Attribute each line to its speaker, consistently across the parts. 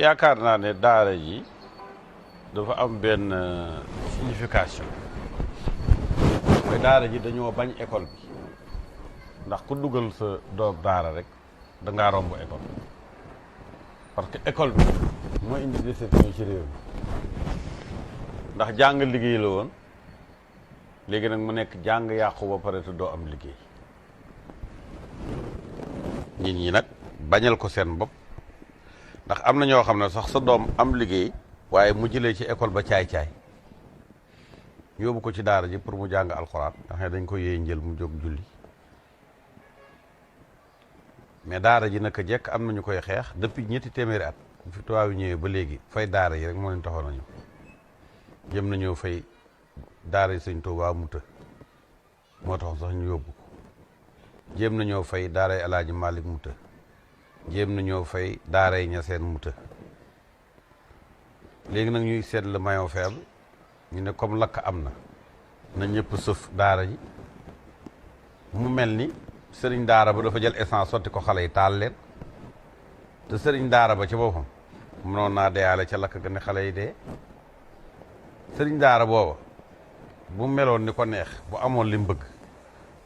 Speaker 1: yaakaar naa ne daara ji dafa am benn signification mooy daara ji dañoo bañ école bi ndax ku dugal sa doom daara rek da ngaa romb école parce que école bi moo indi déception ci réew mi ndax jàng liggéey la woon léegi nag mu nekk jàng yàqu ba pare te doo am liggéey nit ñi nag bañal ko seen bopp ndax am na ñoo xam ne sax sa doom am liggéey waaye mu jëlee ci école ba caay-caay ñu yóbbu ko ci daara ji pour mu jàng alxuraan nga xam ne dañ ko yee njël mu jóg julli mais daara ji naka jekk am na ñu koy xeex depuis ñetti téeméeri at fi tubaab yi ñëwee ba léegi fay daara yi rek moo leen taxoon nañu jëm nañoo fay daara yi sëñ Tuubaa mu të moo tax sax ñu yóbbu ko jéem nañoo fay daara yi Alaaji Malik mu të jéem nañoo fay daara yi Ñaseen mu të léegi nag ñuy seet le maillon faible ñu ne comme lakk am na ñëpp sëf daara ji mu mel ni sëriñ daara ba dafa jël essence sotti ko xale yi taal leen te sëriñ daara ba ci boppam mënoon naa deyaale ca lakk ga ne xale yi dee sëriñ daara booba bu meloon ni ko neex bu amoon li mu bëgg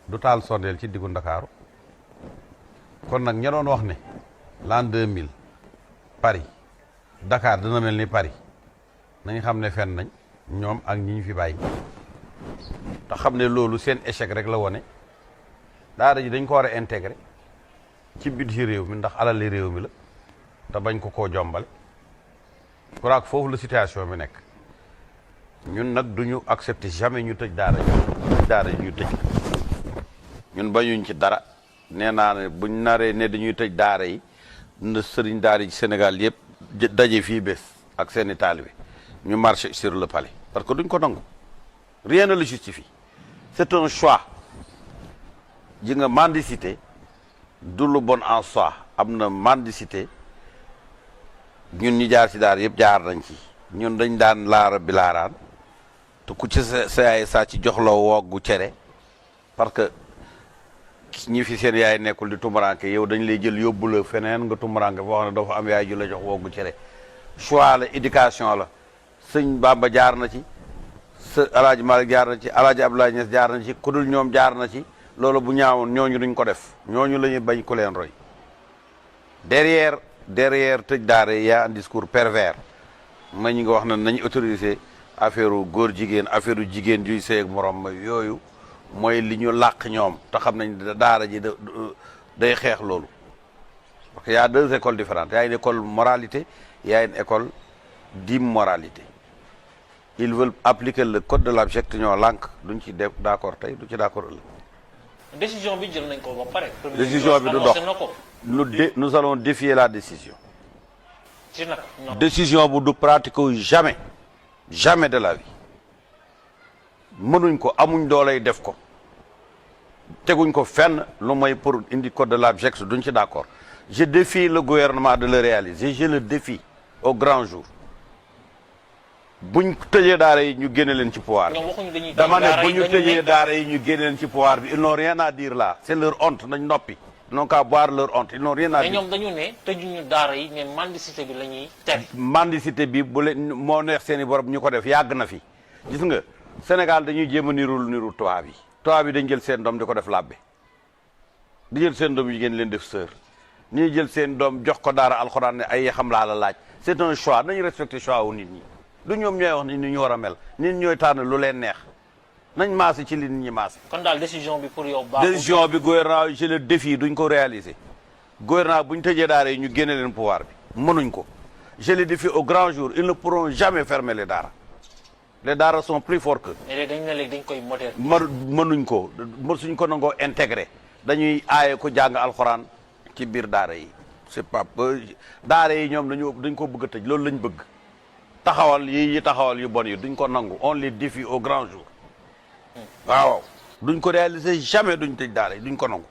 Speaker 1: du taal sondeel ci diggu Ndakaaru kon nag ña doon wax ne l'an 2000 Paris Dakar dina mel ni Paris nañ xam ne fen nañ ñoom ak ñi ñu fi bàyyi te xam ne loolu seen échec rek la wone daara ji dañ ko war a intégré ci budget réew mi ndax alali réew mi la te bañ ko koo jombale kuraak foofu la situation bi nekk ñun nag duñu accepter jamais ñu tëj daara ji ñu tëj ñun bañuñ ci dara nee naa ne buñ naree ne dañuy tëj daara yi na sëriñ daara yi Sénégal yëpp daje fii bés ak seeni taalibe ñu marché sur le palais parce que duñ ko nangu rien ne le justifie c'est un choix ji nga mendicité du lu bon en soi am na mendicité ñun ñi jaar ci daara yëpp jaar nañ ci ñun dañ daan laara bi laaraan te ku ci sa yaay saa ci jox la woggu cere parce que ñi fi seen yaay nekkul di tumuranke yow dañ lay jël yóbbu la feneen nga tumuranke foo xam ne dafa am yaay ju la jox woggu cere choix la éducation la sëñ Bamba jaar na ci sa Alaaji Malik jaar na ci Alaaji Abdoulaye Niass jaar na ci ku dul ñoom jaar na ci loolu bu ñaawoon ñooñu duñ ko def ñooñu la ñuy bañ ku leen roy derrière tëj daara y a un discours pervers ma ñu nga wax na nañ autoriser affaire góor jigéen affaire jigéen juy sëy ak morom ma yooyu mooy li ñu làq ñoom te xam nañ daara ji day xeex loolu parce que y a deux écoles différentes y a une école moralité y a une école d'immoralité ils veulent appliquer le code de l'abject ñoo lànk duñ ci d'accord tey du ci d'accord ëllëg
Speaker 2: décision bi jël nañ ko ba pare.
Speaker 1: décision bi du dox nous allons défier la décision.
Speaker 2: ci naka
Speaker 1: décision bu du pratiquer jamais de la vie mënuñ ko amuñ doolay def ko teguñ ko fenn lu mooy pour indi code de l'abject duñ ci d'accord je défie le gouvernement de le réaliser je le défie au grand jour buñ tëjee daara yi ñu génne leen ci pouvoir bi dama ne bu ñu tëjee daara yi ñu génne leen ci pouvoir bi ils n'ont rien à dire là c'est leur honte nañ noppi ils n'ont qu'à boire leur honte ils n'ont rien à dire.
Speaker 2: mais ñoom dañu ne tëjuñu daara yi mais mendicité bi la ñuy tere.
Speaker 1: mendicité bi bu leen moo neex seen i borom ñu ko def yàgg na fi gis nga Sénégal dañuy jéem a niru tubaab yi dañ jël seen doom di ko def labbe di jël seen doom yu jigéen leen def sœur ñuy jël seen doom jox ko daara alxuraan ne ay xam laa la laaj c'est un choix nañu respecter choix wu nit ñi du ñoom ñooy wax ni ñu war a mel nit ñooy tànn lu leen neex nañ maase ci li nit ñi maase.
Speaker 2: kon daal décision bi pour yow baaxul.
Speaker 1: décision bi gouvernement je le défie duñ ko réaliser gouvernement bu ñu tëjee daara yi ñu génne leen pouvoir bi mënuñ ko je le défie au grand jour ils ne pourront jamais fermer les daara sont plus forts que.
Speaker 2: mais dañ ne léegi dañ koy moderniser.
Speaker 1: mënuñ ko suñ ko nangoo intégré dañuy aaye ko jàng alxuraan ci biir daara yi c'est pas daara yi ñoom dañ ko bëgg a tëj loolu lañ bëgg taxawal yi taxawal yu bon yi duñ ko nangu on les défie au grand jour waaw duñ ko réaliser jamais duñ tëj daara yi duñ ko nangu